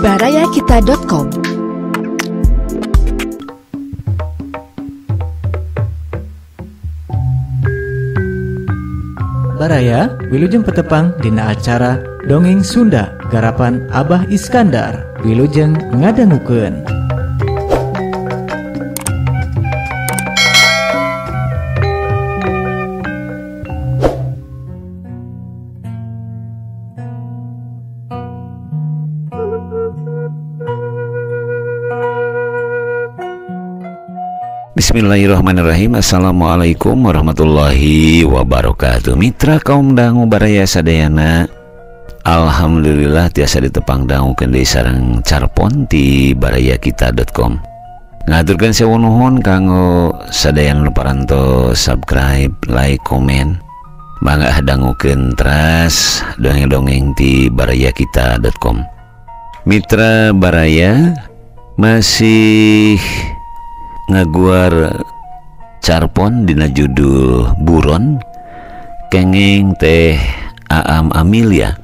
barayakita.com. Baraya wilujeng petepang dina acara Dongeng Sunda garapan Abah Iskandar. Wilujeng ngadangukeun. Bismillahirrahmanirrahim. Assalamualaikum warahmatullahi wabarakatuh. Mitra kaum dangu baraya sadayana, alhamdulillah tiasa ditepang dangukeun deui sareng carpon ti barayakita.com. Ngaturkeun sewu nuhun kanggo sadayana nu parantos subscribe, like, komen. Mangga dangukeun teras dongeng-dongeng ti barayakita.com. Mitra baraya masih ngaguar carpon dina judul Buron kenging teh Aam Amelia.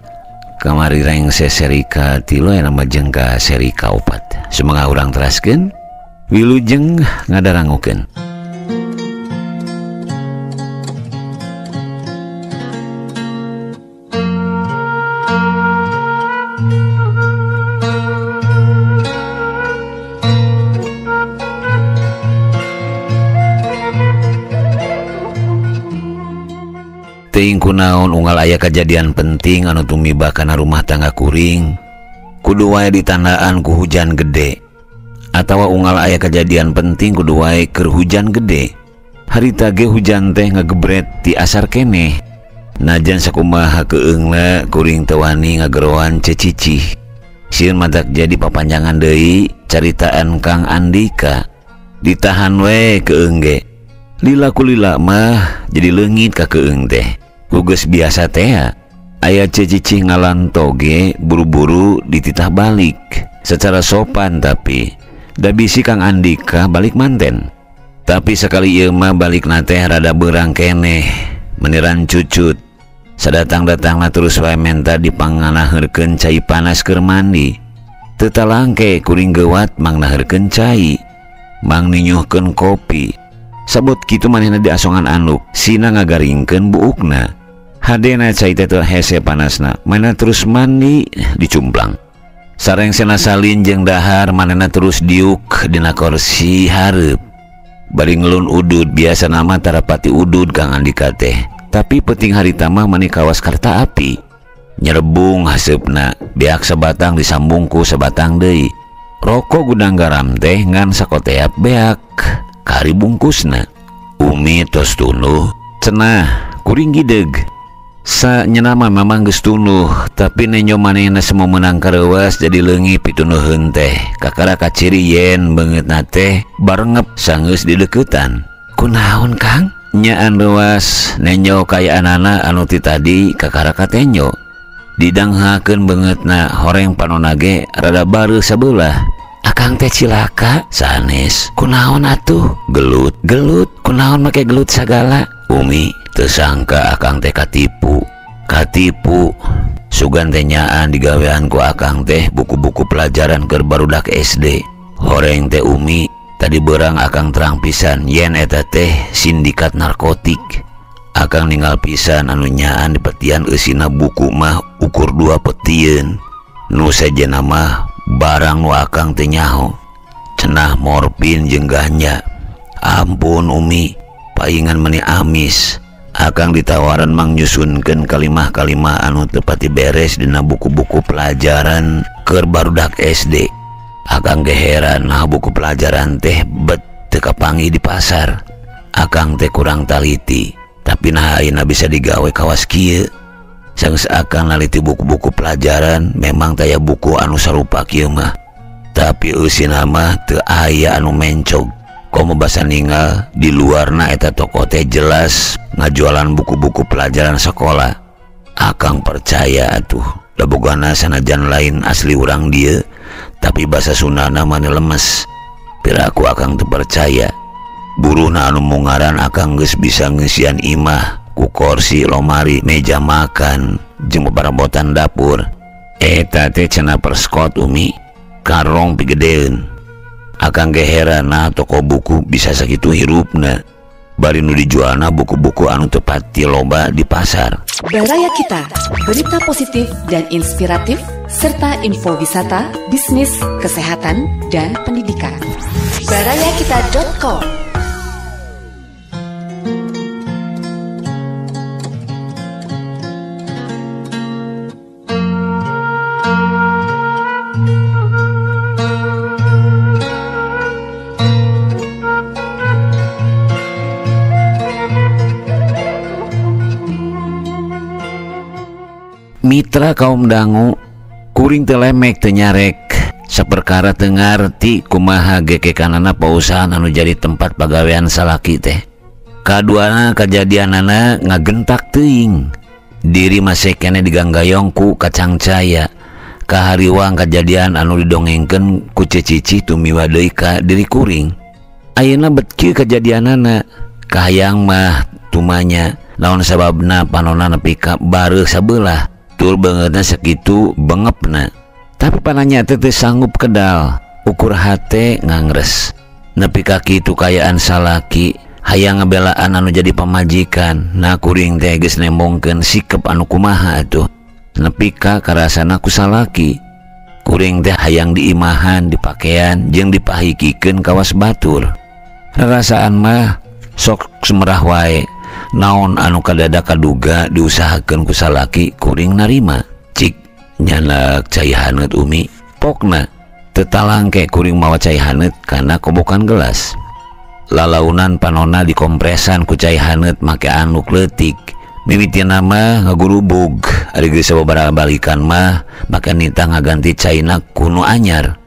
Kamari rengse seri ka-3 nama jeung ka seri ka-4. Sumangga urang teraskeun wilujeng ngadarangukeun. Teuing kunaon unggal aya kejadian penting anu tumiba kana rumah tangga kuring kudu wae ditandaan ku hujan gede, atawa unggal aya kejadian penting kudu wae keur hujan gede. Harita ge hujan teh ngagebret ti asar keneh. Najan sakumaha keungna kuring teu wani ngageroan cecicih. Sieun matak jadi papanjangan deui caritaan Kang Andika. Ditahan we keung ge. Lila kulila mah jadi leungit ka keung teh. Ku geus biasa teh aya cecicih ngalanto ge buru-buru dititah balik secara sopan, tapi da bisi Kang Andika balik manten. Tapi sekali ieu mah balikna teh rada beurang keneh, meniran cucut. Sadatang-datangna terus wae menta dipanganaheurkeun cai panas keur mandi. Teu talangke kuring geuwat mangnaheurkeun cai, mang ninyuhkeun kopi. Sabot kitu manehna diasongan anduk, sina ngagaringkeun buukna. Hadena cai teh teu hese panasna, manehna terus mandi dicumplang. Sareng sena salin jeung dahar manehna terus diuk dina kursi hareup. Bari ngelun udud, biasa nama tarapati udud Kang Andika teh. Tapi penting harita mah mani kawas karta api. Nyerebung haseupna, beak sabatang disambung ku sabatang deui. Rokok gudang garam teh ngan sakoteap beak. Kari bungkusna. Umi tos tunuh cenah kuring gideg. Sanyenama mamang geus tunuh, tapi nenyo manehna semua menang kareuwas jadi leungit pitunuheun teh. Kakara kaciri yen beungeutna teh barengep sanggeus dideukeutan. Kunaon Kang? Nyaan leuwas nenyo kayaanana anu ti tadi kakara katenyo. Didanghakeun beungeutna horeng panona ge rada bareuh sabelah. Akang teh cilaka sanes. Kunaon atuh? Gelut gelut. Kunaon make gelut sagala? Umi teu sangka akang teh katipu. Katipu. Sugan teh nyaan digawean ku akang teh buku-buku pelajaran keur barudak SD. Horeng teh Umi tadi berang akang terang pisan yen eta teh sindikat narkotik. Akang ninggal pisan anu nyaan di petian eusina buku mah ukur 2 petieun. Nu sejenna mah barang nu akang teh nyaho. Cenah morfin jeung ganja. Ampun Umi, paingan meni amis. Akang ditawaran mang nyusunkeun kalimah-kalimah anu teu pati beres dina buku-buku pelajaran keur barudak SD. Akang ge heran nah buku pelajaran teh bet teu kapanggih di pasar. Akang teh kurang taliti, tapi nah ayeuna bisa digawe kawas kieu. Sanggeus akang naliti buku-buku pelajaran memang taya buku anu sarupa kieu mah. Tapi eusina mah teu aya anu mencog. Komo basa ninggal di luarna eta toko teh jelas ngajualan buku-buku pelajaran sekolah. Akang percaya atuh, da bogana sanajan lain asli urang dieu, tapi basa Sundana mah lemes. Piraku akang teu percaya. Buruhna anu mungaran akang geus bisa ngeusian imah ku kursi, lomari, meja makan, jeung perabotan dapur. Eta teh cenah perskot Umi. Karong pigedeun. Akang ge heran nah toko buku bisa sakitu hirupna. Bari nu dijualna buku-buku anu teu pati loba di pasar. Baraya Kita, berita positif dan inspiratif serta info wisata, bisnis, kesehatan, dan pendidikan. Barayakita.com. Mitra kaum dangu, kuring teu lemek teu nyarek saperkara teu ngarti kumaha gekekanana pausahaan anu jadi tempat pagawean salaki teh. Kaduana kajadianana ngagentak teuing. Diri masih keneh diganggayong ku kacang caya. Kahariwang kajadian anu didongengkeun ku cecici tumiwa deui ka diri kuring. Ayeuna bet kieu kajadianana, kahayang mah tumanya naon sababna panona nepi ka bareuh sabelah. Tur beungeutna sakitu bengepna. Tapi pananya teh teu sanggup kedal, ukur hate ngangres. Nepi ka kitu kayaan salaki, hayang ngabelaan anu jadi pamajikan. Nah kuring teh geus nembongkeun sikep anu kumaha atuh. Nepi ka karasana ku salaki. Kuring teh hayang diimahan, dipakean, jeung dipahikikeun kawas batur. Rarasaan mah sok sumerah wae. Naon anu kadada kaduga diusahakeun ku salaki kuring narima. Cik nyanak cai haneut umi pokna teu talangke kuring mawa cai haneut kana kobokan gelas. Lalaunan panona dikompresan ku cai haneut make anduk leutik. Mimitina mah ngagurubug ari geus sababaraha balikan mah make nita ngaganti caina ku nu anyar.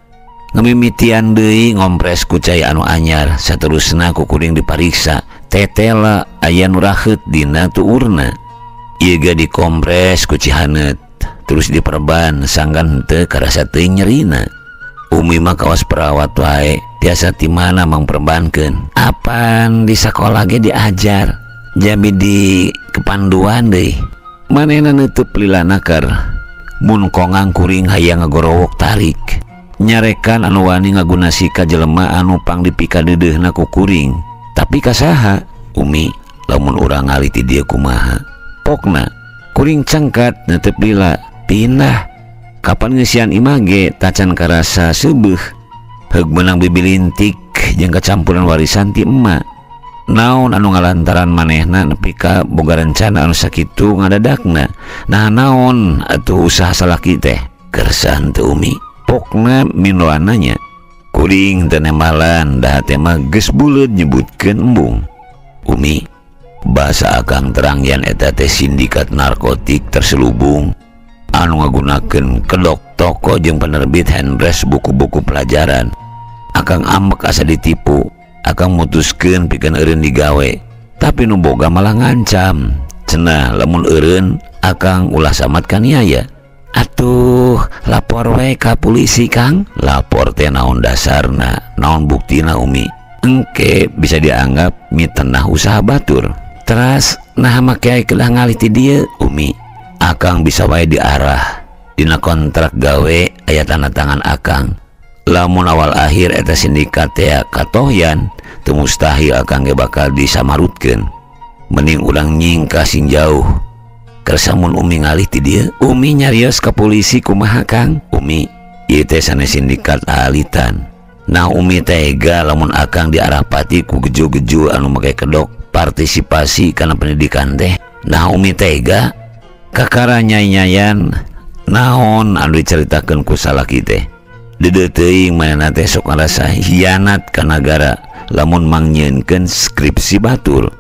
Ngamimitian deui ngompres ku cai anu anyar, saterusna ku kuring dipariksa. Tetela aya nu raheut dina tuurna. Ieu ge dikompres ku cihaneut, terus diperban sanggan henteu karasa teuing nyerina. Umi mah kawas perawat wae, tiasa ti mana mangperbankeun. Apan di sakola ge diajar, jami di kepanduan deui. Manehna neutup lila nakar, mun kongang kuring hayang ngagorowok tarik. Nyarekan anu wani ngagunasi ka jelema anu pangdipikadeudeuhna ku kuring. Tapi kasaha umi lamun urang ngalih ti dieu kumaha? Pokna kuring cengkat netep lila pindah. Kapan ngeusian imah ge tacan karasa seubeuh. Heug meunang bibilintik jeung kacampuran warisan ti emak. Naon anu ngalantaran manehna nepi ka boga rencana anu sakitu ngadadakna. Nah naon atuh usaha salaki teh? Kersa henteu umi. Pokna minloanna nya. Kuring teu nembalan dah teh mah geus buleud nyebutkeun embung. Umi, bahasa akang terang yen eta teh sindikat narkotik terselubung anu ngagunakeun kedok toko jeung penerbit handres buku-buku pelajaran. Akang ambek asa ditipu, akang mutuskeun pikeun eureun digawe. Tapi nu boga malah ngancam. Cenah lamun eureun akang ulah samat kaniaya. Atuh lapor we ka polisi Kang. Lapor teh naon dasarna, naon buktina umi. Engke bisa dianggap mitenah usaha batur. Teras nah make kedah ngalih ti dieu umi. Akang bisa wae diarah. Dina kontrak gawe aya tanda tangan akang. Lamun awal akhir eta sindikat teh katohyan, teu mustahil akang ge bakal disamarutkeun. Mending urang nyingkah sing jauh. Kersa mun umi ngalih ti dieu, umi nyarios ka polisi kumaha Kang? Umi, ieu teh sanes sindikat alitan. Nah umi tega lamun akang diarah pati ku gejo-gejo anu make kedok partisipasi kana pendidikan teh. Nah umi tega kakara nyai-nyayan naon anu dicaritakeun ku salaki teh. Deudeuh teuing manehna teh sok ngarasa hianat ka nagara lamun mangnyieunkeun skripsi batur.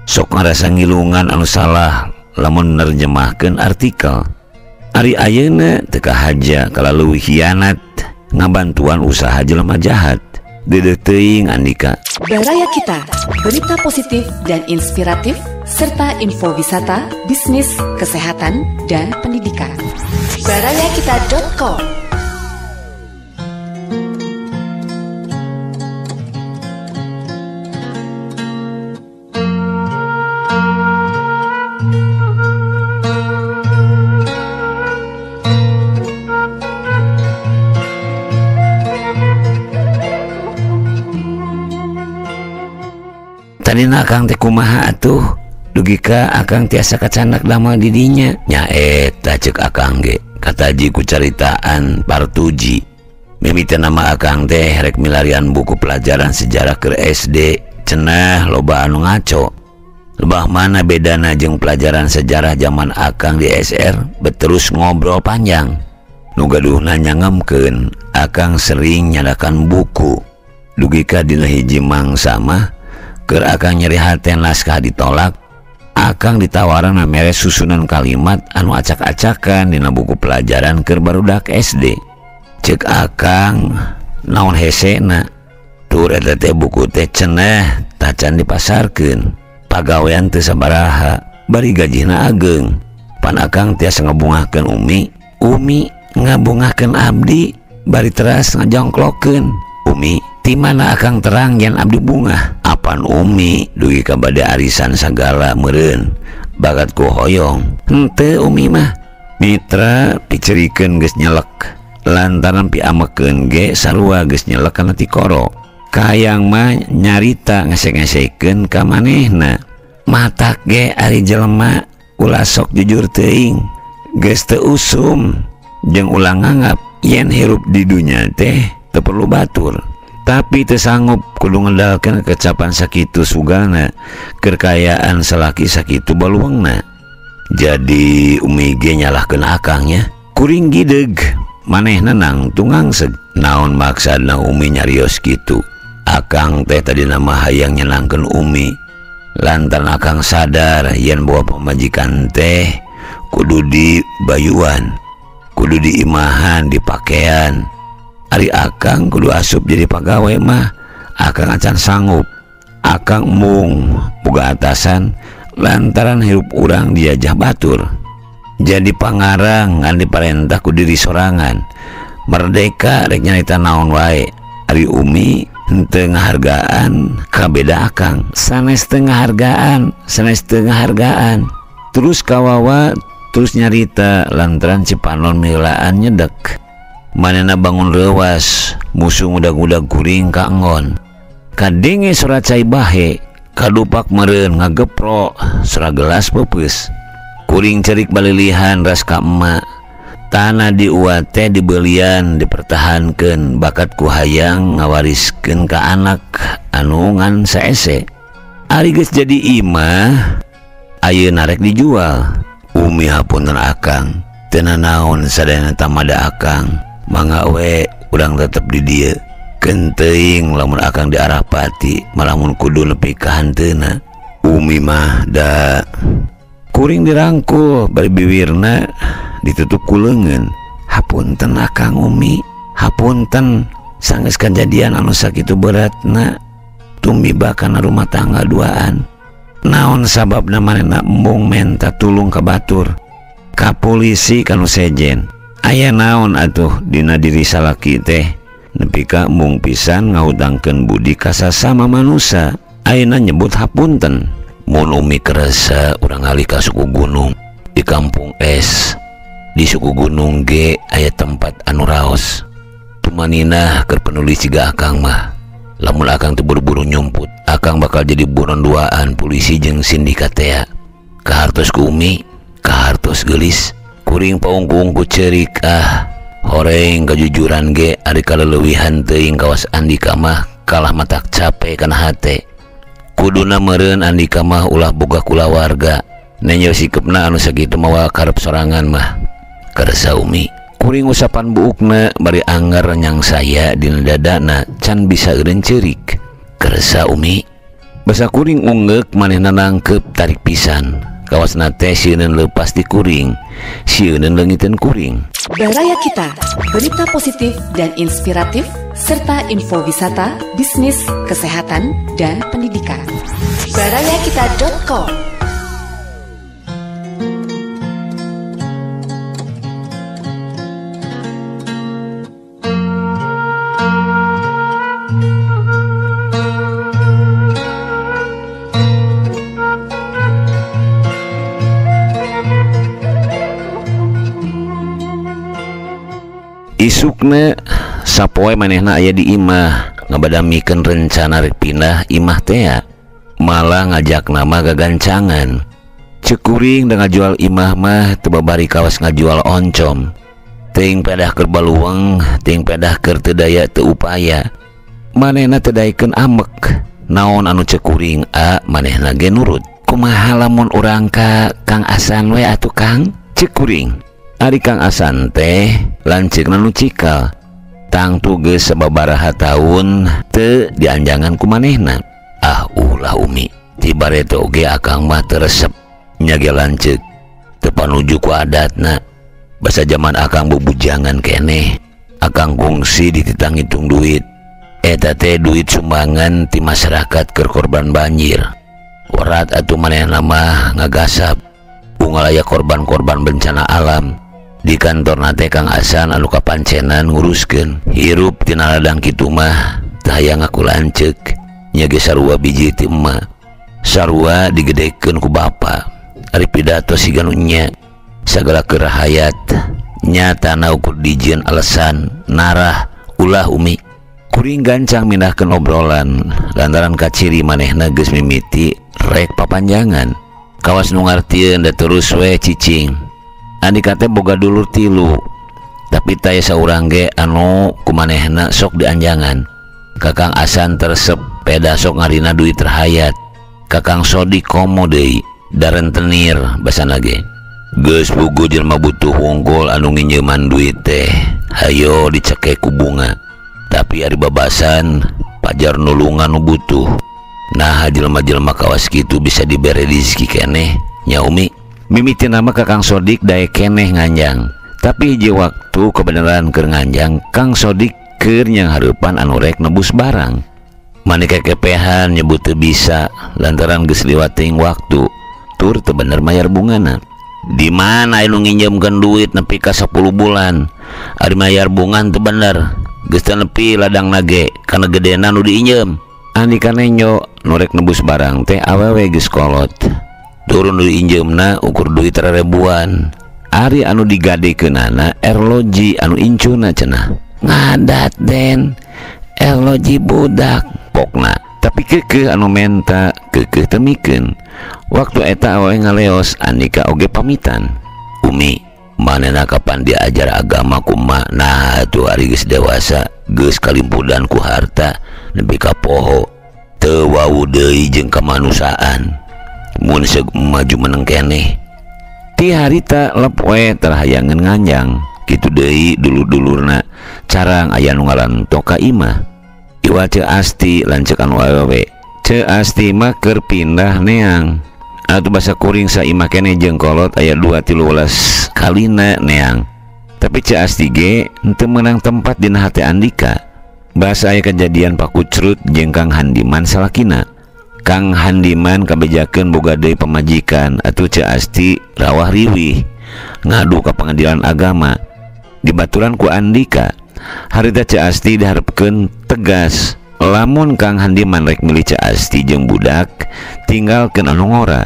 Sok ngarasa ngilungan anu salah lamun nerjemahkeun artikel. Ari ayeuna teu kahaja kalalu hianat ngabantuan usaha jelema jahat. Deudeuh teuing Andika. Baraya Kita, berita positif dan inspiratif serta info wisata, bisnis, kesehatan, dan pendidikan. Barayakita.com. Tadina akang teh kumaha atuh dugi ka akang tiasa kacandak damel di dinya. Nya eta ceuk akang ge kataji ku caritaan Partuji. Mimiti nama akang teh rek milarian buku pelajaran sejarah keur SD cenah loba anu ngaco. Lebah mana bedana jeung pelajaran sejarah zaman akang di SR beterus ngobrol panjang. Nu gaduhna nyangemkeun akang sering nyadakan buku. Dugi ka dina hiji mangsa mah keur akang nyeri hate naskah ditolak, akang ditawaran mere susunan kalimat anu acak-acakan dina buku pelajaran keur barudak SD. Ceuk akang naon hesena tur eta teh buku teh cenah tacan dipasarkeun. Pagawean teu sabaraha bari gajihna ageng. Pan akang tiasa ngabungahkeun Umi, Umi ngabungahkeun abdi bari teras ngajongklokeun. Umi ti mana akang terang yen abdi bungah? Apan Umi dugi ka bade arisan sagala meureun bagat ku hoyong. Henteu Umi mah. Mitra picerikeun geus nyelek lantaran piamekeun ge sarua geus nyelek kana tikoro. Kahayang mah nyarita ngesek-ngesekeun ka manehna. Matak ge ari jelema ulah sok jujur teuing, geus teu usum jeung ulah nganggap yen hirup di dunya teh teu perlu batur. Tapi teu sanggup kudu ngedalkeun kecapan sakitu sugana keur kaayaan salaki sakitu baluangna. Jadi Umi ge nyalahkeun akangnya. Kuring gideg manehna nangtung ngangseg. Naon maksadna Umi nyarios kitu? Akang teh tadi nama hayang nyenangkeun Umi lantaran akang sadar yen bawa pamajikan teh kudu di bayuan, kudu di imahan, di pakaian. Ari akang kudu asup jadi pagawe mah akang acan sanggup. Akang mung boga atasan lantaran hirup urang dijajah batur. Jadi pangarang ngan diparentah ku diri sorangan. Merdeka rek nyarita naon wae. Ari Umi henteu ngahargaan kabeda akang, sanes teu ngahargaan, sanes teu ngahargaan. Terus kawawa terus nyarita lantaran Cipanon milaan nyedek. Manehna bangun reuwas, musuh ngudag-ngudag kuring ka enggon. Kadenge sora cai bahe, kadupak meureun ngageprok, sora gelas peupeus. Kuring cerik balilihan ras ka emak. Tanah di uat teh dibelian dipertahankeun bakat ku hayang ngawariskeun ka anak anu ngan saese. Ari geus jadi imah ayeuna rek dijual. Umi hapunten akang, teu nanaon sadayana tamada akang. Mangga we urang tetep di dieu. Keun teuing lamun akang diarah pati, malamun kudu nepi ka hanteuna. Umi mah da kuring dirangkul bari biwirna ditutup ku leungeun. Hapunten akang Umi, hapunten sanggeus kajadian anu sakitu beratna tumiba kana rumah tangga duaan. Naon sababna manehna embung menta tulung ka batur, ka polisi kanu sejen. Aya naon atuh dina diri salaki teh nepi ka embung pisan ngahutangkeun budi ka sasama manusa. Ayeuna nyebut hapunten. Mun Umi kerasa urang ngalih ka suku gunung di kampung es. Di suku gunung ge aya tempat anu raos. Tumaninah keur penulis siga akang mah. Lamun akang teu buru-buru nyumput, akang bakal jadi buron duaan polisi jeung sindikat tea. Kahartos ku Umi, kahartos geulis. Kuring paungkung ku ceurik ah. Horeng kajujuran ge ari kaleuwihan teuing kawas Andika mah kalah matak cape kana hate. Kuduna meureun Andika mah ulah boga kulawarga. Nenjo sikepna anu sakitu mawa karep sorangan mah. Karesa Umi, kuring usapan buukna bari anggar nyang saya dina dadana can bisa eureun ceurik. Karesa Umi, basa kuring ungeuk manehna nangkep tarik pisan. Kawasna teh sieuneun leupas di kuring, sieuneun leungiteun kuring. Baraya Kita, berita positif dan inspiratif serta info wisata, bisnis, kesehatan, dan pendidikan. Barayakita.com. Isukna sapoe manehna aya di imah ngabadamikeun rencana rek pindah imah tea. Malah ngajak nama gagancangan. Ceuk kuring da ngajual imah mah teu babari kawas ngajual oncom. Teuing pedah keur baluweng, teuing pedah keur teu daya teu upaya. Manehna teu daekeun amek. Naon anu ceuk kuring a manehna ge nurut. Kumaha lamun urang ka Kang Asan we atuh Kang? Ceuk kuring. Ari Kang Asan teh lanceukna nu cikal. Tangtu geus sababaraha taun teu dianjangan ku manehna. Ah ulah Umi, ti bareto oge akang mah teu resep. Nya ge lanceuk teu panuju ku adatna. Basa jaman akang bubujangan keneh, akang kungsi dititang ngitung duit. Eta teh duit sumbangan ti masyarakat keur korban banjir. Warat atuh manehna mah ngagasap unggal aya korban-korban bencana alam. Di kantorna teh Kang Asan anu kapancenan nguruskeun. Hirup tina ladang kitu mah teu hayang ngaku lanceuk. Nya ge sarua biji ti emak, sarua digedekeun ku bapa. Ari pidato siga nu nya sagala keur hayat nyatana ukur dijieun alasan narah ulah Umi. Kuring gancang mindahkeun obrolan lantaran kaciri manehna geus mimiti rek papanjangan. Kawas nu ngartieun da terus we cicing. Andika teh boga dulur 3, tapi taya saurang ge anu kumanehna sok dianjangan. Kakang Asan teresep peda sok ngarina duit terhayat. Kakang Sodik komo deui da rentenir basana ge. Geus puguh jelema butuh wungkul anu nginjeuman duit teh hayo dicekek ku bunga. Tapi ari babasan pajar nulungan nu butuh. Nah jelema-jelema kawas kitu bisa dibere rezeki keneh nya Umi. Mimiti nama Kakang Sodik daek keneh nganjang. Tapi hiji waktu kebenaran keur nganjang Kang Sodik keur nyang hareupan anu rek nebus barang. Mani kekepehan nyebut teu bisa lantaran geus liwat teuing waktu tur teu bener mayar bungana. Di mana anu nginjemkeun duit nepi ka 10 bulan ari mayar bunga teu bener. Geus teu nepi ladang nage kana gedena nu diinjem. Andika nenyo nu rek nebus barang teh awewe geus kolot. Turun nu diinjemna ukur duit ribuan. Ari anu digadekeunana erloji anu incuna cenah. Ngadat den erloji budak pokna. Tapi keukeuh anu menta keukeuh teu mikeun. Waktu eta awewe ngaleos Andika oge pamitan. Umi, manehna kapan diajar agama ku emak? Nah atuh ari geus dewasa geus kalimpudan ku harta nepi ka poho teu wau deui jeung kamanusiaan. Mun seug maju meneng keneh. Ti harita lep we terhayangeun nganjang. Kitu deui dulur-dulurna carang aya nu ngaranto ka imah. Iwa Ceu Asti lanceuk anu awewe. Ceu Asti mah keur pindah neang. Atuh basa kuring saimah keneh jeung kolot aya 2-13 kalina neang. Tapi Ceu Asti ge henteu meunang tempat dina hate Andika. Basa aya kejadian pakucrut jeung Kang Handiman salakina. Kang Handiman kabejakeun boga deui pamajikan atuh Ceu Asti rawah riwih ngadu ka pengadilan agama. Dibaturan ku Andika. Harita Ceu Asti diharepkeun tegas lamun Kang Handiman rek milih Ceu Asti jeung budak tinggalkeun anu ngora.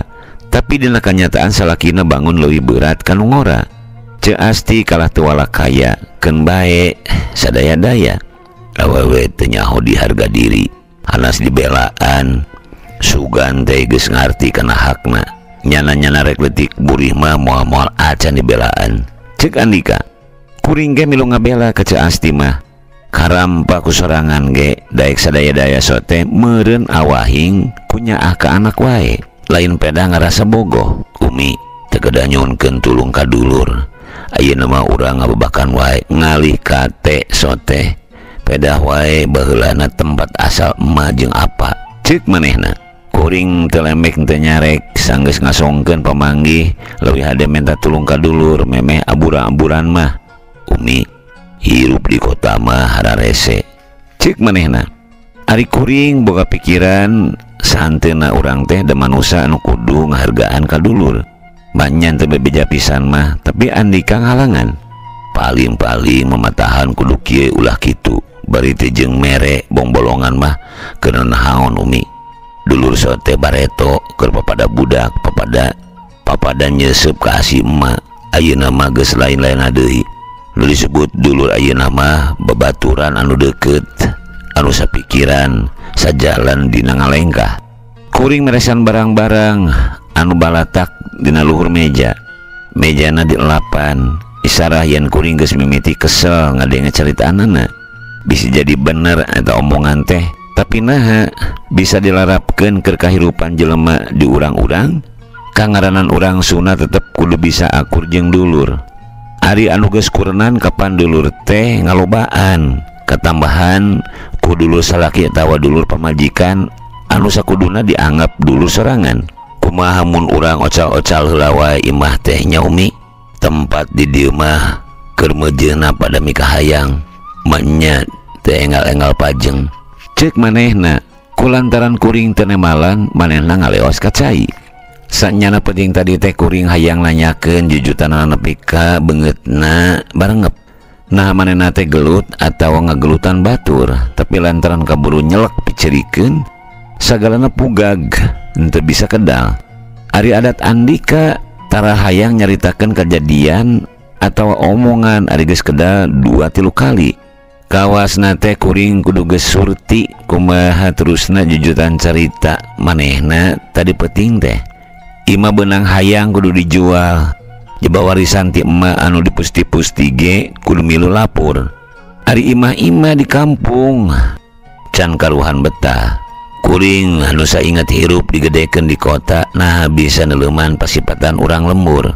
Tapi dina kanyataan salakina bangun leuwih berat ka nu ngora. Ceu Asti kalah teu walakaya keun bae sadaya-daya. Awewe teu nyaho di harga diri, hanas dibelaan. Sugan teh geus ngarti kana hakna. Nyana-nyana rek leutik burih mah moal-moal acan dibelaan. Ceuk Andika, kuring ge milu ngabela ka Ceu Asti mah. Karampa ku sorangan ge daek sadaya-daya sote meureun awahing kunyaah ka anak wae. Lain peda ngarasa bogoh. Umi teu kedah nyuhunkeun tulung ka dulur. Ayeuna mah urang ngabebakan wae ngalih kate sote. Pedah wae baheulana tempat asal emak jeung apa. Ceuk manehna. Kuring teu lemek teu nyarek sanggeus ngasongkeun pamanggih leuwih hade menta tulung ka dulur memeh abura-aburan mah. Umi hirup di kota mah hararese. Ceuk manehna. Ari kuring boga pikiran sahanteuna urang teh da manusa anu kudu ngahargaan ka dulur. Banyan teu bebeja pisan mah, tapi Andika ngalangan. Paling-paling mematahan kudu kieu ulah kitu. Bari teh jeung mere bongbolongan mah keur naon Umi. Dulur sote bareto keur papada budak, papada nyeuseub ka asi emak. Ayeuna mah geus lain-lain deui. Nu disebut dulur ayeuna mah babaturan anu deukeut, anu sapikiran, sajalan dina ngalengkah. Kuring meresan barang-barang anu balatak dina luhur meja. Mejana dielapan. Isarah yen kuring geus mimiti kesel ngadenge caritaanana. Bisa jadi bener eta omongan teh, tapi naha bisa dilarapkeun keur kahirupan jelema di urang-urang? Kangaranan urang Sunda tetep kudu bisa akur jeung dulur. Ari anu geus kurenan kapan dulur teh ngalobaan, katambahan ku dulur salaki atawa dulur pamajikan anu sakuduna dianggap dulur sorangan. Kumaha mun urang ocal-ocal heula wae imah teh nya Umi? Tempat di dieu mah keur meujeuna pada mikahayang, menya teh enggal-enggal pajeng. Ceuk manehna, kulantaran kuring teu nemalan manehna ngaleos ka cai. Sanyana penting tadi teh kuring hayang nanyakeun jujutanana nepi ka beungeutna barengep. Nah manehna teh gelut atawa ngagelutan batur, tapi lantaran kaburu nyelek picerikeun sagalana pugag henteu bisa kedal. Ari adat Andika tara hayang nyaritakeun kejadian atawa omongan ari geus kedal 2-3 kali. Kawasna teh kuring kudu geus surti kumaha terusna jujutan carita manehna tadi peuting teh. Ima beunang hayang kudu dijual. Jeba warisan ti emak anu dipusti-pusti ge kudu milu lapor. Ari imah-imah di kampung can karuhan betah. Kuring anu saingat hirup digedekeun di kota nah bisa neleuman pasipatan urang lembur.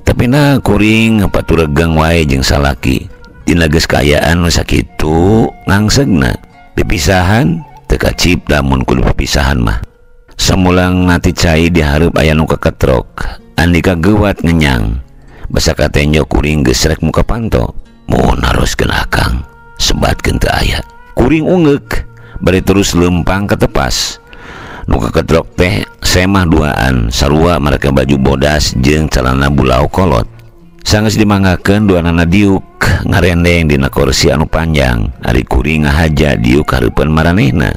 Tapi nah kuring paturegang wae jeung salaki. Dina geus kaayaan nu sakitu ngangsegna. Pipisahan teu kacipta mun kudu pipisahan mah. Samulang nati cai dihareup aya nu kaketrok. Andika geuwat ngenyang. Basa katenjo kuring geus rek muka panto. Mun naroskeun akang, sebatkeun teu aya. Kuring ungeuk bari terus lempang ke tepas. Nu kaketrok teh semah duaan, sarua mereka baju bodas jeung calana bulau kolot. Sanggeus dimanggakeun duanana diuk ngarendeng dina kursi anu panjang. Ari kuring ngahaja diuk hareupeun maranehna.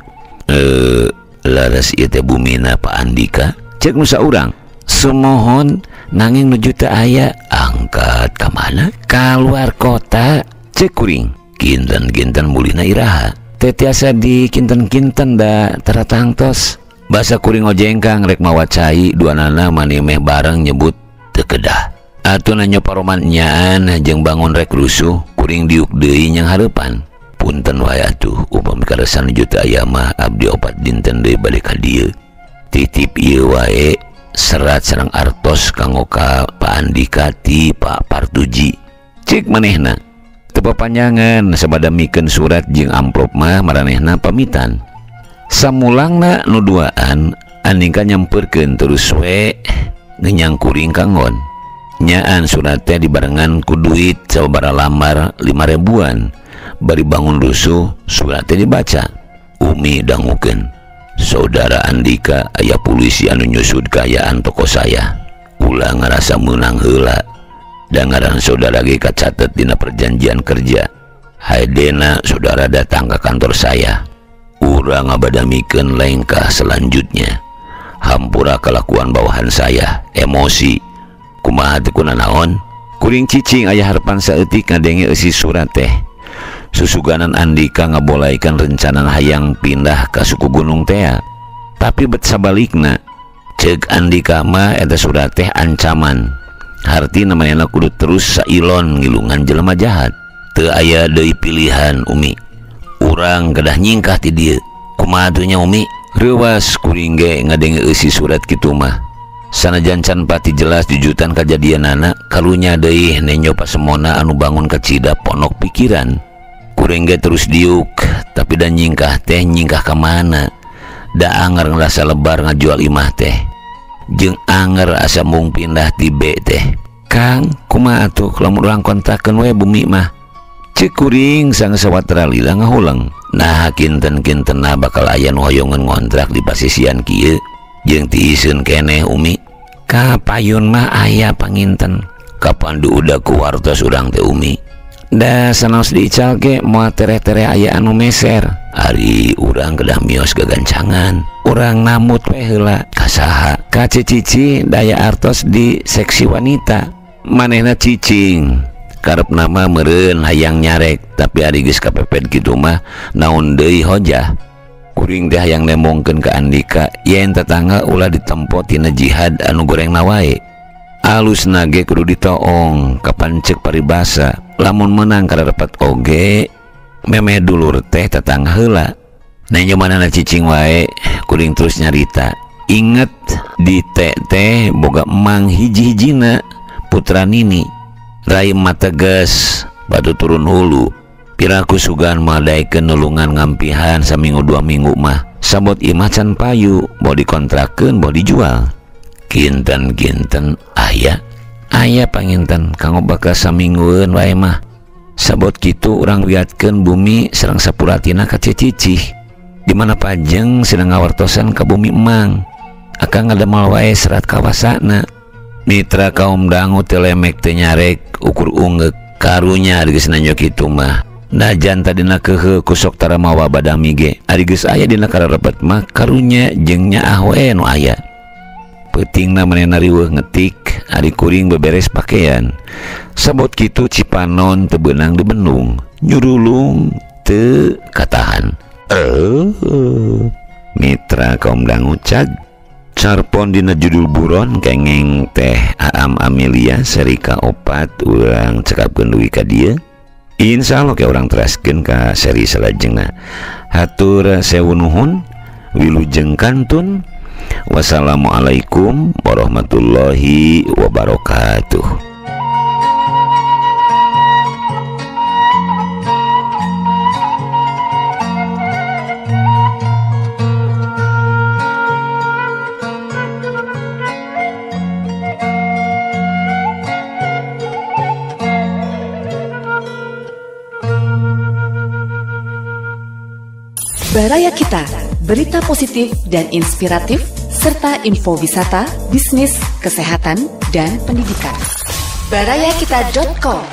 Laras ieu teh bumina Pak Andika. Ceuk nu saurang, sumohon nanging nuju teu aya. Angkat ka mana? Kaluar kota. Ceuk kuring. Kinten-kinten mulihna iraha. Teu tiasa di kinten-kinten da tara tangtos. Basa kuring ojengkang rek mawa cai duanana mani meh bareng nyebut teu kedah. Atuh nanyo paroman nyaan jeung bangun rek rusuh, kuring diuk deui nyang hareupan. Punten wae atuh upami karesan nuju teu aya mah abdi 4 dinten deui balik ka dieu. Titip ieu wae serat sareng artos kanggo ka Pak Andika ti Pak Partuji. Cik manehna. Teu papanjangan sabada mikeun surat jeung amplop mah maranehna pamitan. Samulangna nu duaan Andika nyamperkeun terus we ngenyang kuring kanggon. Nyaan surat teh dibarengan ku duit sababaraha lambar 5.000-an. Bari bangun rusuh surat teh dibaca. Umi dangukeun, saudara Andika aya polisi anu nyusud kaayaan toko saya. Ulah ngarasa meunang heula. Da ngaran saudara ge kacatet dina perjanjian kerja. Haedena saudara datang ke kantor saya. Urang ngabadamikeun lengkah selanjutnya. Hampura kelakuan bawahan saya, emosi. Kumaha teh kunanaon? Kuring cicing aya harepan saeutik ngadenge eusi surat teh. Susuganan Andika ngabolaikan rencana hayang pindah ka suku gunung tea. Tapi bet sabalikna, ceuk Andika mah eta surat teh ancaman. Hartina manehna kudu terus sailon ngilungan jelema jahat. Teu aya deui pilihan Umi. Urang kedah nyingkah ti dieu. Kumaha atuh nya Umi? Reuwas kuring ge ngadenge eusi surat kitu mah. Sanajan can pati jelas jujutan kajadianana, kalunya deui nenjo pasemona anu bangun kacida ponok pikiran. Kuring ge terus diuk, tapi dan nyingkah teh nyingkah ka mana? Da anger ngerasa lebar ngajual imah teh. Jeung anger asa mung pindah ti B teh. Kang, kumaha atuh lamun urang kontrakeun we bumi mah? Ceuk kuring sanggeus sawatara lila ngahuleng. Nah kinten-kintenna bakal aya nu hoyongeun ngontrak di pasisian kieu. Jeung tiiseun keneh Umi. Ka payun mah aya panginten. Kapan diudag ku wartos urang teh Umi? Da sanaos diical ge moal tereh-tereh aya anu meser. Ari urang kedah mios gagancangan. Urang namut we heula ka saha? Ka Cici daya artos di seksi wanita. Manehna cicing. Karep nama meureun hayang nyarek, tapi ari geus kapepet kitu mah naon deui hojah. Kuring teh hayang nembongkeun ka Andika yen tetangga ulah ditempo tina jihad anu gorengna wae. Alusna ge kudu ditoong kapan cek paribasa lamun menang kararepet oge memeh dulur teh tetangga heula. Nanya manana cicing wae kuring terus nyarita. Inget di teh boga emang hiji-hijina putra nini rai mateges batu turun hulu. Piraku sugan madaikeun nulungan ngampihan saminggu 2 minggu mah sabot imah can payu boh dikontrakeun boh dijual. Kinten-kinten aya aya panginten kanggo bakal saminggueun wae mah sabot kitu urang wiatkeun bumi sareng sapuratina ka cicih di mana pajeng sedang ngawartosan ka bumi emang akang ngadamel wae serat kawasana. Mitra kaum dangu teu lemek teu nyarek ukur ungeuk karunya ari geus nanyo kitu mah. Najan tadina kehe kusok tara mawa badami ge ari geus aya dina kararepet mah karunya jeung nyaah we nu aya. Peutingna manehna riweuh ngetik ari kuring beberes pakaian. Sabot kitu Cipanon teu beunang dibendung nyurulung teu katahan. Mitra kaum dangu cag carpon dina judul buron kengeng teh Aam Amelia seri ka-4 urang cekapkeun dugi ka dieu. Insya Allah ke orang teraskeun ka seri salajengna. Hatur sewu nuhun, wilujeng kantun. Wassalamualaikum warahmatullahi wabarakatuh. Baraya Kita, berita positif dan inspiratif, serta info wisata, bisnis, kesehatan, dan pendidikan. Barayakita.com.